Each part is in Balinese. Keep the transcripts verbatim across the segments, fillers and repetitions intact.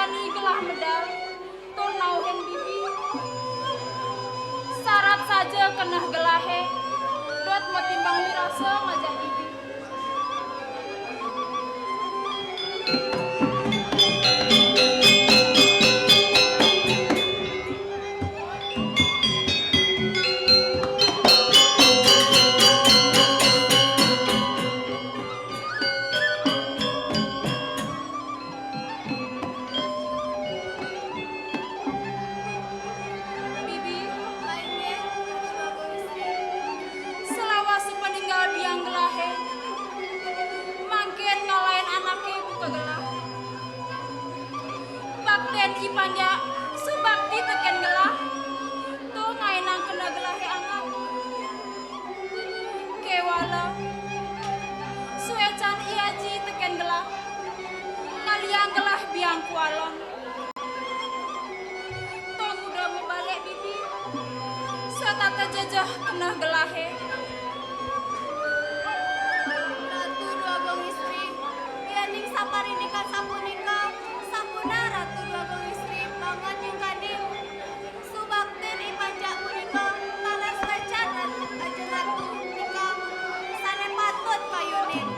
Ni gelah medal, tur nauhin bibi. Sarat saja keneh gelahé, dot matimbang wirasa ngajak bibi. Bibi, salawas sapaninggal biang gelahé, mangkin ngalahin anaké buka gelah. Baktin I Panjak subakti tekén gelah, to ngaénang keneh gelahé anget. Kéwala suécan I Aji tekén gelah, ngaliang gelah biang kualon. To nguda mabalik bibi, setata jejeh keneh gelahé. Ratu Dwagung Istri, yaning saparindikan sapunika, sampun Ratu Dwagung Istri banget nyungkaning. Subaktin I Panjak punika taler suécan Ratu, Ajeng Ratu nika sané patut kayunin.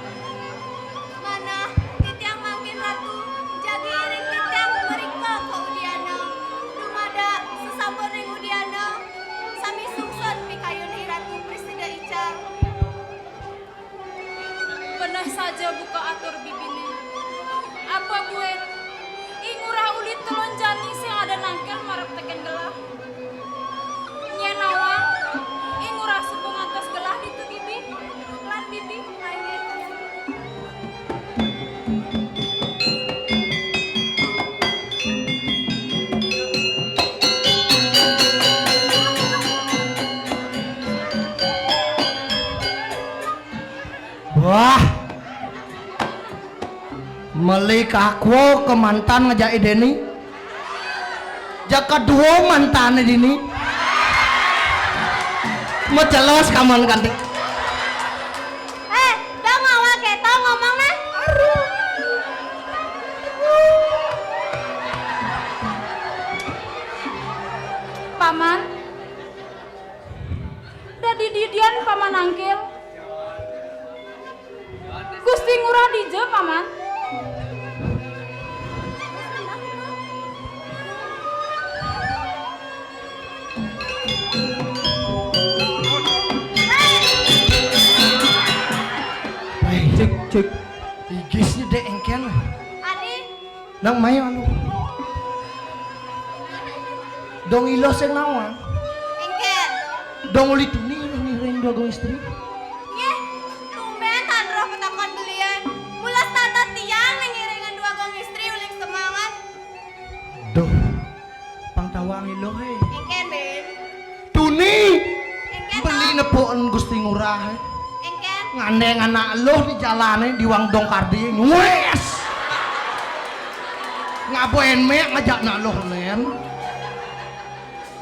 Manah titiang mangkin Ratu, jagi iring titiang mrika ka udiana. Dumadak sasampun ring udiana, sami sungsut pikayun I Ratu prasida ical. Beneh saja buka atur bibiné. Apa buin I Ngurah uli telun jani sing ada nangkil marep tekén gelah? Nyén nawang, I Ngurah suba ngantos gelah ditu bibi. Lan bibi. Wah. Meli kaku ka mantan ngajak I Déni. Jak kedua mantané dini. Majelas kaman kanti. Eh, dong awak kéto ngomong nah. Paman. Dadi didian Paman nangkil. Gusti Ngurah dija, Paman? Cik, cik. Igisnya dek engken. Adi. Nang mayo anu. Dong iloh sing nawang. Engken. Dong uli tuni ngiring Dwagung Istri. Nggih, tumbén tan roh patakon belian. Mula setata tiang nang ngiringan Dwagung Istri uling semangat. Duh, pang tawang iloh, eh. Engken, Bén. Tuni. Engken, beli to. Nepukin Gusti Ngurah, eh. Engken. Ngandeng anak luh di jalané, di wang dong kardi. Wes. Ngabain mek ngajak anak luh, Lén.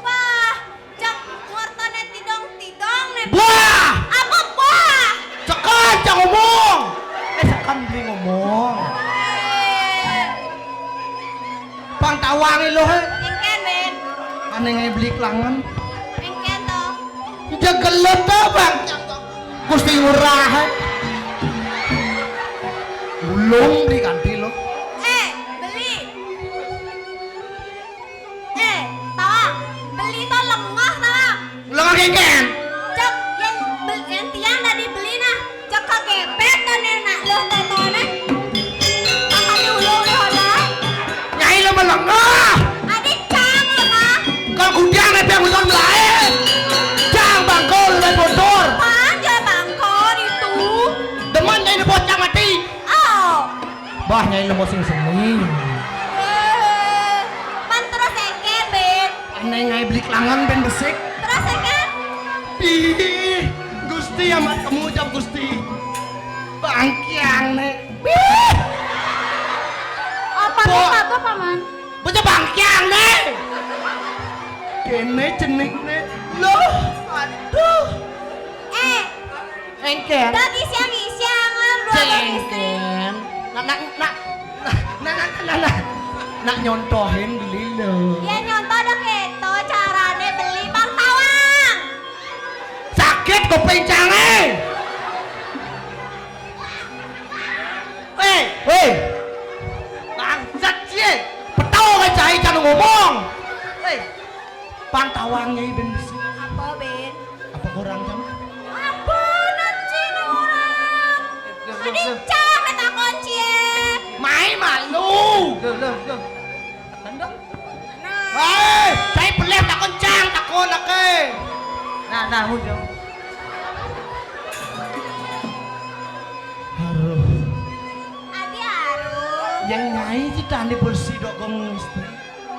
Wah, jak ngortané tidong-tidong, né. Wah! Apa wah? Cekan, jak ngomong. Eh, cekan beli ngomong. Eh. Pang tawang iloh, eh. Engken, Bén. Ané ngai beli kelangan. Engken to. Jegelet to, Bang. Gusti Ngurah, eh. Ulung beli kanti lo. Eh, beli. Eh, tawang. Beli to lengah, tawang. Lengah kéngkén. Cek, yén bel-, yén tiang dadi beli nah, cek kagepet to né nak luh tétoné. Makadi ulung luh dah. Nyai lo melengah. Adi cang lengah. Kal kudiang né piang ulun melaé. Cang bangkol dan bontor. Apaan cang bangkol itu? Demen nyai né bocah mati. Oh. Bah, nyai nemu sing seni. Eh, pan terus engken, Bén. Ané ngai beli kelangan, Bén, besik. Terus engken? Ih, Gusti amat kamu jawab Gusti. Bangkiang né. Ih. Apa tuh, Paman? Bocah bangkiang né. Kéné cenikné. Loh, aduh. Eh, Engken. Dadi siang-siang, Lur, dua orang istri. Engken. Nah, nah, nah. Nah, nah, nah, nah, nah. Nak nyontohin beli lho. Ya nyontoh dong itu carane beli Bang Tawang. Sakit kuping cange. Hei, hei. Bangsat sih. Betul kan cai kan ngomong. Hei. Bang Tawang Nyai ben besi. Apa, Ben? Apa kurang jam? Apa nanti orang? Loh, loh, loh. Tadi cang takon cie. Mai malu. Loh, loh, loh. Tekan dong. Nah. Hei, saya pelih takon cang, takon ake. Nah, nah, hujung. Haruh. Adi haruh. Yang nyai sih tadi bersih dogong istri.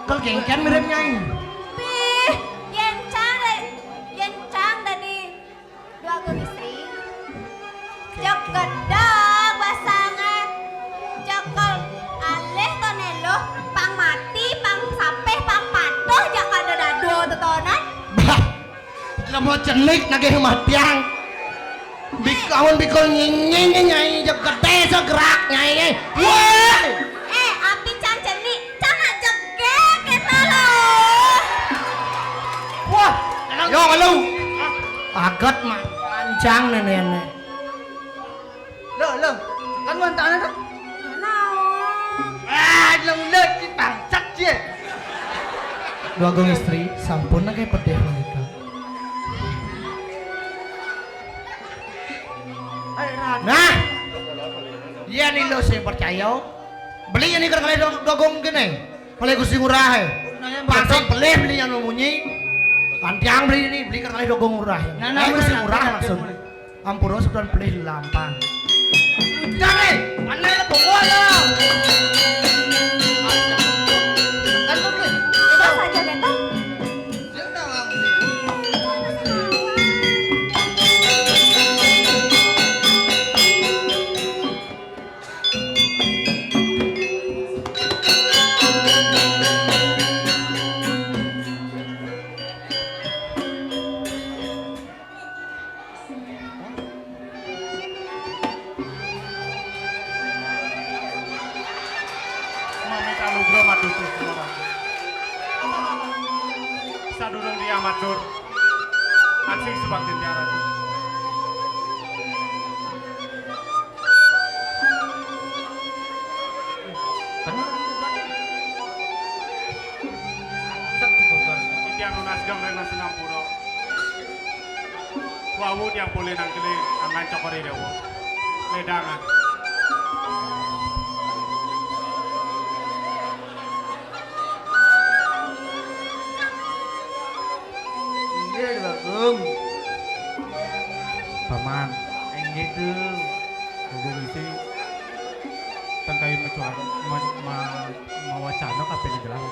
Kal gengken mirip nyai. Pih, yen cang da-, yen cang dadi dua agung istri. Cek gedeg basange. Cekel alih to nelo, pang mati, pang sapeh, pang patuh, jak kada dado tetonan. Bah, lemo cenik nagih matiang. Bik-, amun bikul nyinyi nyai, jeg gede segerak nyai. Woi! Eh, api cang cenik, cang nak jegek kita loh. Wah, yo lu. Aget mah panjang nenek. Lo, lo, kan wan tanah tuh. Naon? Ah, lo, lo, si bangsat sih. Dua agung istri, sampun nake pedih menika. Nah, iya nih lo sing percaya. Beli ini kena kali dua, dua agung gini. Kali Gusti Ngurah, eh. Nah, yang Pasang betul. Beli beli yang munyi. Kantiang beli ini, beli kena kali dua agung Ngurah. Nah, nah, eh, Gusti bener, Ngurah bener, langsung. Bener. Ampura sudah beli lampang. Udah, eh. Mana ada pokok lo? Kan tuh, beli. Coba saja, Beto. Mamit anugrah matur suwun. Sadurung tiyang matur, tansih subakti tiyang ratu. Titiang nunas geng rena sinampura. Wawu tiang polih nangkili angan cokor i dewa. Ledangan. Inggih, Bagong. Paman. Inggih, Dul. Bagong isi. Tangkai macuan, ma-, ma-, mawacana kaping gelah.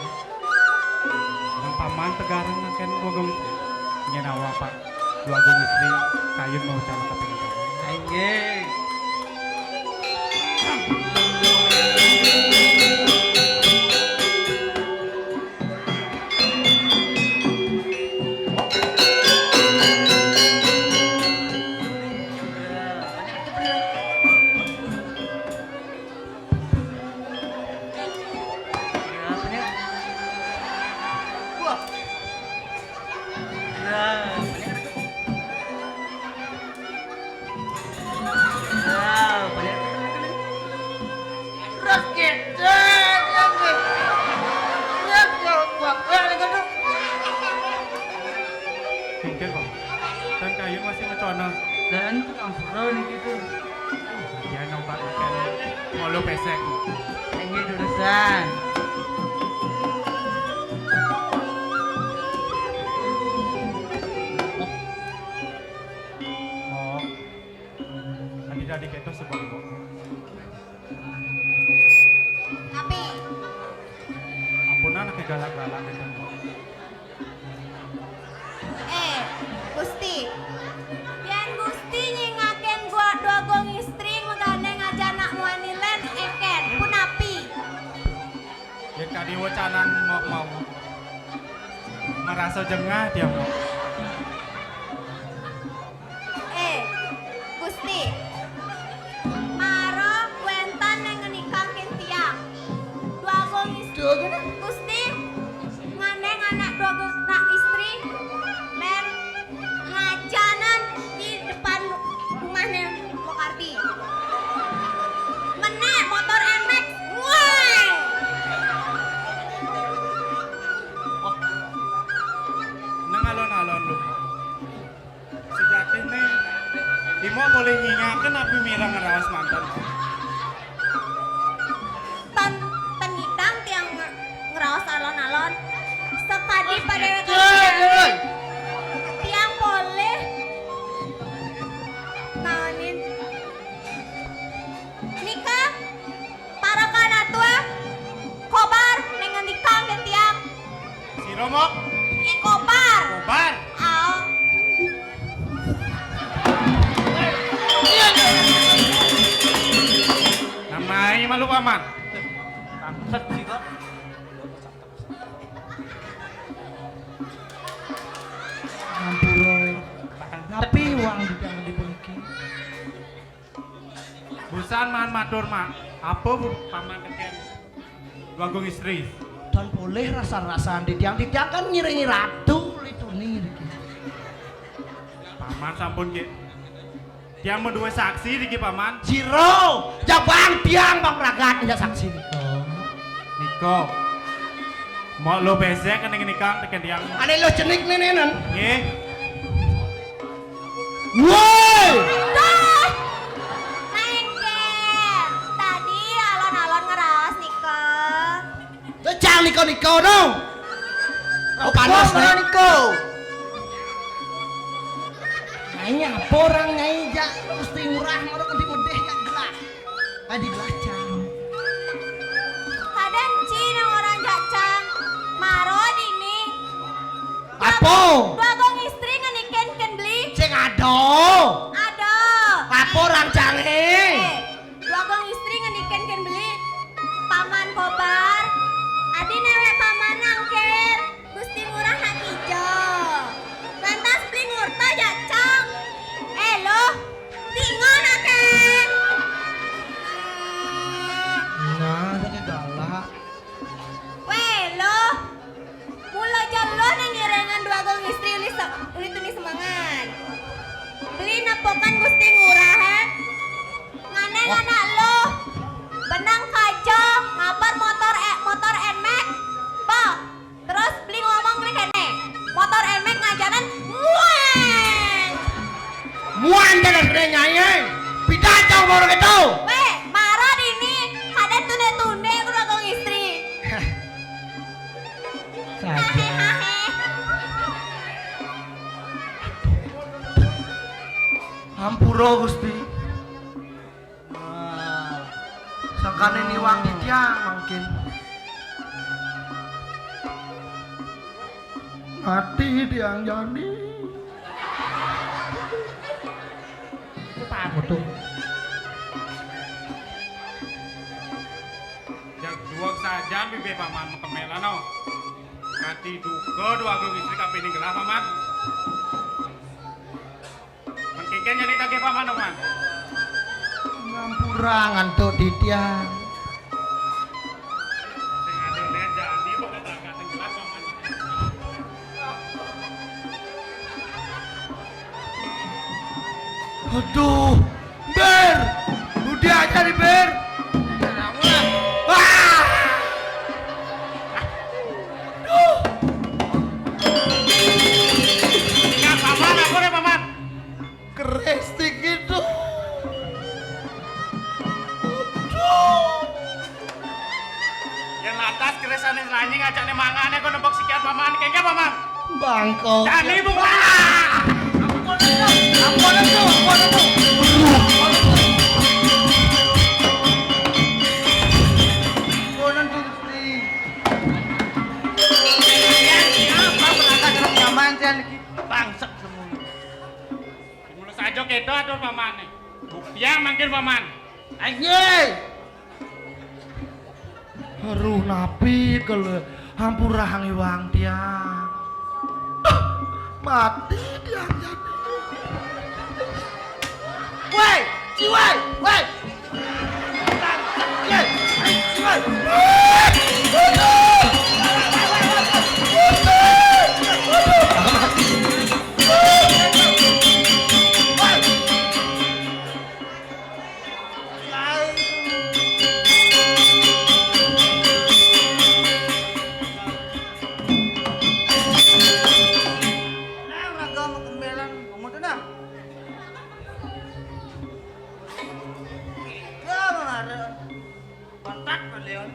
Nang paman tegarang nangken Bagong. Nyen awak, Pak. Dua Bagong istri, kayun mawacana kaping gelah. Inggih. Ras kecek, yang deh. Ras jawab gua, gua yang gitu. Mungkin, Pak. Dan kayu masih ngecana. Dan tukang pura nih gitu. Dia nyoba makan mulu pesek. Ini urusan. Mau. Adi dadi keto sebab, Mbok. Tapi ampunan ake galak-galak keto, Mbok. Eh, Gusti. Yén Gusti nyingakin gua dua gong istri megane ngajak anak muani lén, éngkén, punapi? Yén kadi wacanan mau, mau. Ngerasa jengah dia, Mbok. Eh, Gusti. Mara kuéntan nang ngenikahkin tiang. Dua gong istri. Dua Kok boleh ngingakin napi mireng ngraos manten? Tan, tan nyidang tiang nge-, ngraos alon-alon. Sakadi padéwékan tiang, tiang polih naonin. Nika, Parakan atua, Kobar, ning ngendikang gén tiang. Sira, Mok? Ih, Kobar. Kobar. Ao. Namai malu, Paman. Bangsat sih, kok. Ngampura. Tapi wang di dalam di puniki. Busan maan matur, Mak. Apa bu-, Paman keken Dwagung Istri? Dan boleh rasa-rasan di tiang, di tiang kan ngiringi ratu lituni niki. Paman sampun, Ki. Tiang madué saksi niki, Paman. Jero, jabang tiang Bang Pragat ya saksi nika. Nika. Mok lo besek ning nikang tekén tiang. Ané lo cenik nénénen. Nggih. Woi! Duh! Mengkén. Tadi alon-alon ngeras nika. Lo jang nika-nika no. Oh, panas nih. Nika. Nyai apa orang nyai jak Gusti Ngurah mara kedi medih jak gelah. Adi gelah cang. Kadén ci nang orang jak cang. Mara dini. Apa? Dwagung Istri ngenikin kén beli. Sing ada. Ada. Apa orang cangé? Eh, Dwagung Istri ngenikin kén beli. Paman Kobar. Adi néwék paman nangkil. Gusti Ngurah nak ijo. Lantas beli ngurta jak cang. Eh, loh. Tingon aké. Nah, ada galak. Wéh, loh. Mula jelo ning iringan Dwagung Istri uli se-, uli tuni semengan. Beli nepukan Gusti Ngurah, hé? Nganén anak lo. Benang kaja, ngapar motor, eh, motor Nmax. Bah, terus beli ngomong nih kéné. Motor Nmax ngajanan, mueng. Mueng jalan kena nyai. Pidato baru gitu. Wéh, mara dini. Kadén tundé-tundé aku Dwagung Istri. Saja. Hampura, Gusti. Sangkané niwang titiang mangkin. Mati tiang jani. Betul. Jak duweg sajan bibih paman makemelan, no. Kanti duka duagung istri kapining gelah, paman. Mengkengken nyari tagih paman, paman. Ngampura ngantuk titiang. Sing ada lihat jadi bakal berangkat gelah, paman. Aduh, Ber, budi aja nih, Ber. Ah! Aduh. Ingat, paman, aku nih, paman. Keris tinggi tuh. Aduh. Yén lantas keris ané nyelanyi ngajakné mangané kok nembok sikian paman, kéngkén paman. Bangkok. Jani buka. Ampun itu, ampun itu, ampun itu. Ampun itu, Gusti. Yén siapa berangkat terus nyaman, yén iki bangsat semua. Mula saja kéto atur pamané. Buktiang mangkin paman. Ayo. Aduh, napi kele hampura ngiwang tiang. Duh, mati tiang jani. Woi, ciwai, woi. Woi, ciwai. Aduh. Aduh. Aduh. Nah, raga matembelan, kamu tuh, nah. Pak Leon.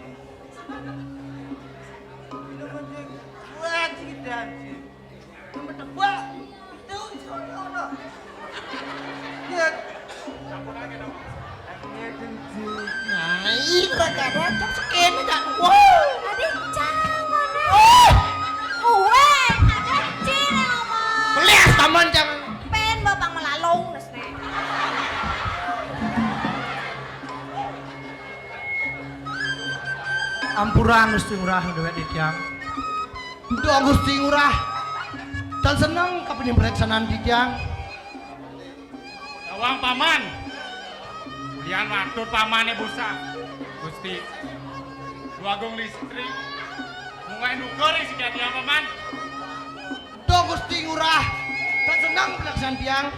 Wah, cik dan cik. Nomor tebak. Itu sono. Ya. Nah, ih, gara-gara jam segini, Kak. Wah. Tadi cang, mana? Wah, ada cina, Mama. Belias taman, jam. Pen, Bapak melalung, nes, nih. Ampura Gusti Ngurah, duwe titiang. Duh, Gusti Ngurah. Dan seneng kapinimreksanan titiang. Tawang Paman. Ulian matur Pamane busa. Gusti. Dwagung Istri. Munggah nukur ing sikian titiang Paman. Duh, Gusti Ngurah. Dan seneng pelaksanaan tiang.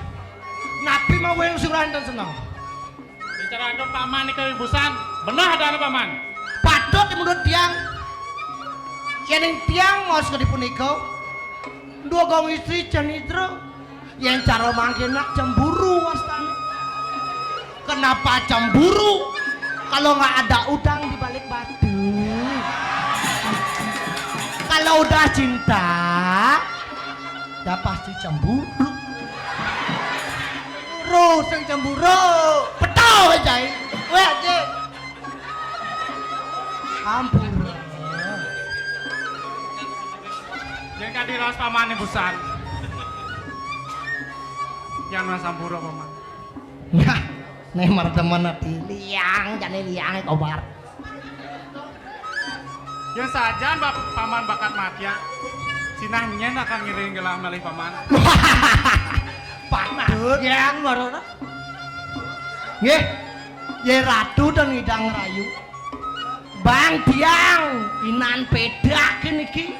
Napi mawon Gusti Ngurah dan seneng. Bicara aduh Paman nika busan. Benah ada Paman. Patut menurut tiang. Yen ing tiang maos kadi punika. Dwagung Istri cenitra. Yen cara mangkin nak cemburu wastane. Kenapa cemburu? Kalau nggak ada udang di balik batu. Kalau udah cinta, ya pasti cemburu. Ro sing cemburu. Betul, Jai. Weh, Jai. Ampun. Yen kadi raos Pamane busan. Yang mas ampura, Paman. Nah, nek mertemen ati liang, jane liange kobar. Yen sajan bap-, Paman bakat mati ya. Sinah nyen akan ngiring gelah malih Paman. Patut. Yang baru. Nggih. Ye Ratu dan Idang Rayu. Bang Biang, inan pedak niki.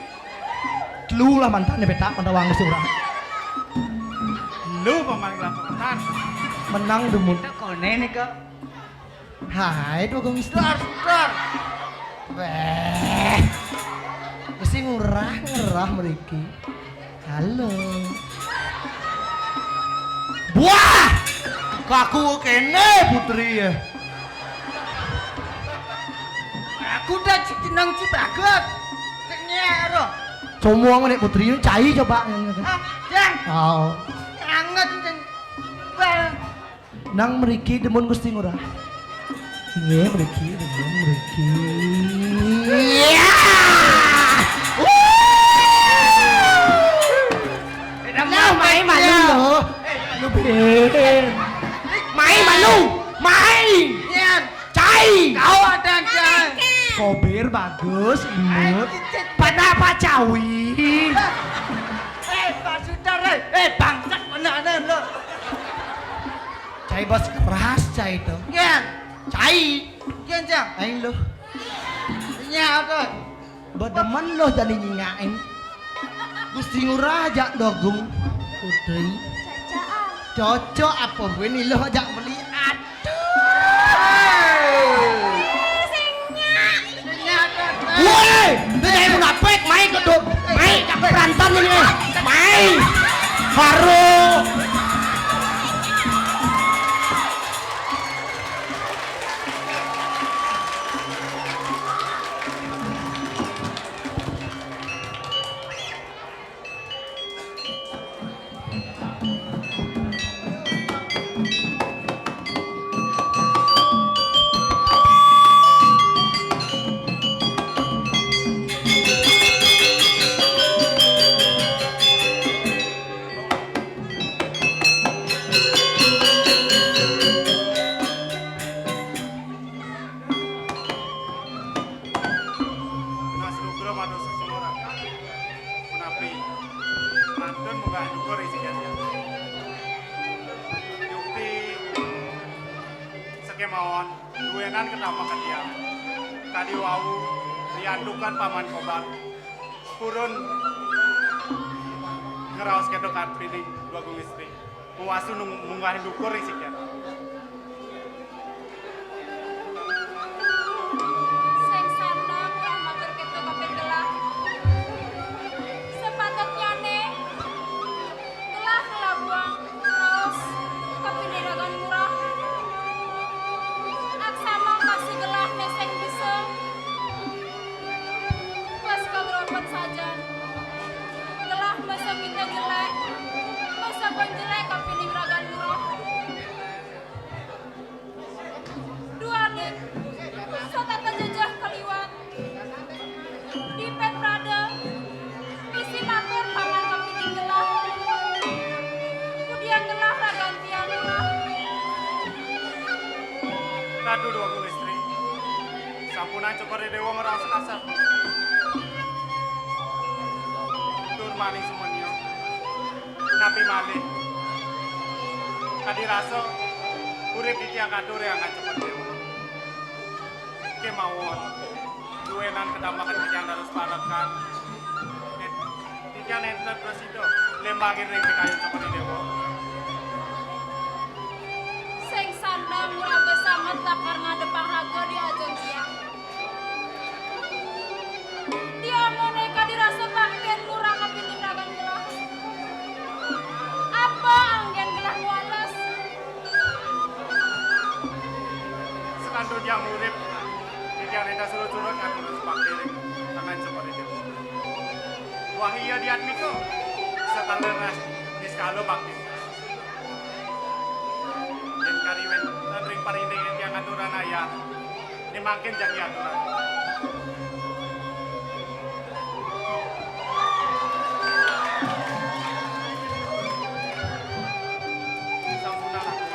Telu lah mantane pedak pada wang surah. Lu Paman gelah Paman. Menang dumun. Kita kone nika. Hai, Dwagung Istri. Dar, dar. Weh. Mesti ngurah, ngerah mriki. Halo. Buah! Kaku kene putri ya. Aku udah cik jeneng cik bagus. Cek nyek ro. Sombong nek putri ini cai coba. Ah, Jang. Oh. Anget, Jang. Bang. Nang mriki demun Gusti Ngurah. Nggih, mriki demun mriki. Iya. Nah, mai malu lho. Eh, malu ben. Mai malu. Mai. Nian. Cai. Kau ada cai. Kobir bagus, imut. Kenapa cawi? Eh, Pak Sudar, eh. Eh, bangsat beneran lo. Cai bos keras cai itu. Nian. Cai. Nian, Jang. Aing lo. Iya, apa? Bedemen lo jadi nyingain. Gusti Ngurah ajak dogung. Putri. Cocok apa gue nih lo ajak beli? Aduh. Sing nyak. Woi, ini saya munafik, mai kedok. Mai, cak berantem ini. Mai. Haru. Nunas nugra matur sesemua. Punapi, mantun munggah syukur isi jatian. Yukti sekemawon duwenan ketama ketiang. Kadi wau riantukan Paman Kobar. Purun ngraos keto katrining Dwagung Istri. Puasu nung munggah dukur ing sikian. Sing sandang lah matur keto kaping gelah. Sepatutnyane gelah ngelabuang raos kapiniragan Ngurah. Aksana kasih gelah ne sing bisa Ratu Déwa Istri, sampunang Cokor I Déwa ngraos kasar. Tur maning sumenyo. Napi malih? Kadi rasa urip titiang katur ri angga Cokor I Déwa. Kémawon, duénan kadamarakan titiang dados parekan. Titiang nénten prasida lembangin ring pikayun Cokor I Déwa. Sing sandang ngraga sanget lakar ngadepang raga di ajeng tiang. Tiang menéka dirasa baktin lurah kapining ragan gelah. Apa anggén gelah mualas? Sekantun tiang urip, titiang nénten surut-surut ngatur bakti ring tangan seperti itu. Wah iya diatmiko, setelah niskala bakti. Yén kariwén ring parinding tiang aturan ayah, né mangkin jagi aturan. Sampunang aku.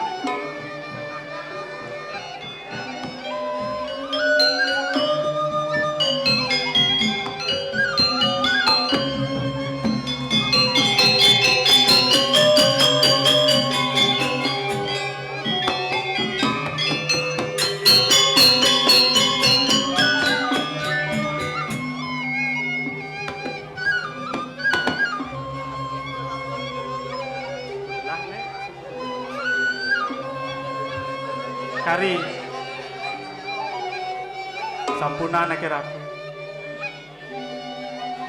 Kari. Sampunang aké raku.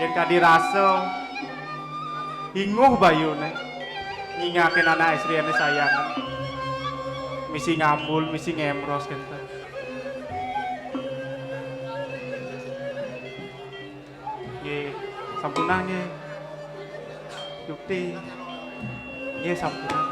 Yén kadi rasa inguh bayuné nyingakin anak istriné sayangan. Misi ngambul, misi ngémbros kénten. Nggih, sampunang nggih. Yukti. Nggih, sampunang.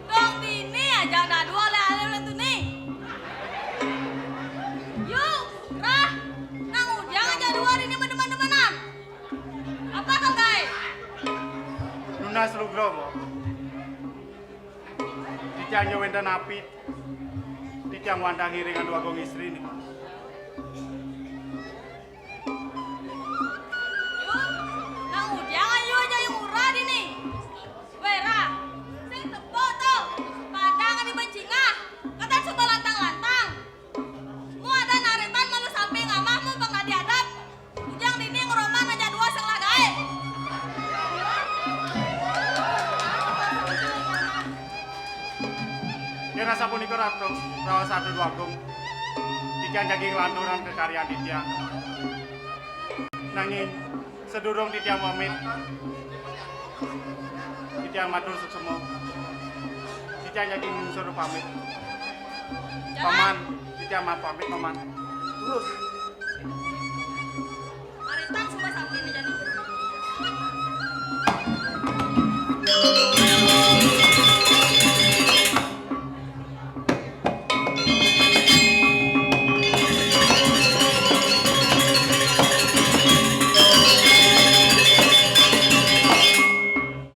Dong dini aja dadua oleh alih ulun tuni. Yuk, Rah, nang ujang aja dua dini bedemen-demenan. Apa kang kai? Nunas lugra, Mbok. Titiang nyo wénten napi, titiang wantah ngiring Anu Agung Istri nika. Yu, nang ujang ayu aja yang murah dini. Wéra, sing tepuk to, padang adi bencingah, katan suba lantang-lantang. Mu ada naretan malu sampai ngamah mu pang adi adat. Ujang dini ngeroman aja dua sing lah gaé. Yén asapunika Ratu, raos Ratu Déwa Agung. Titiang jagi nglanturang kakaryan titiang. Nanging sadurung titiang pamit, titiang matur suksma. Titiang jagi nglungsur pamit. Jalan. Paman, titiang ma-, pamit, Paman. Terus.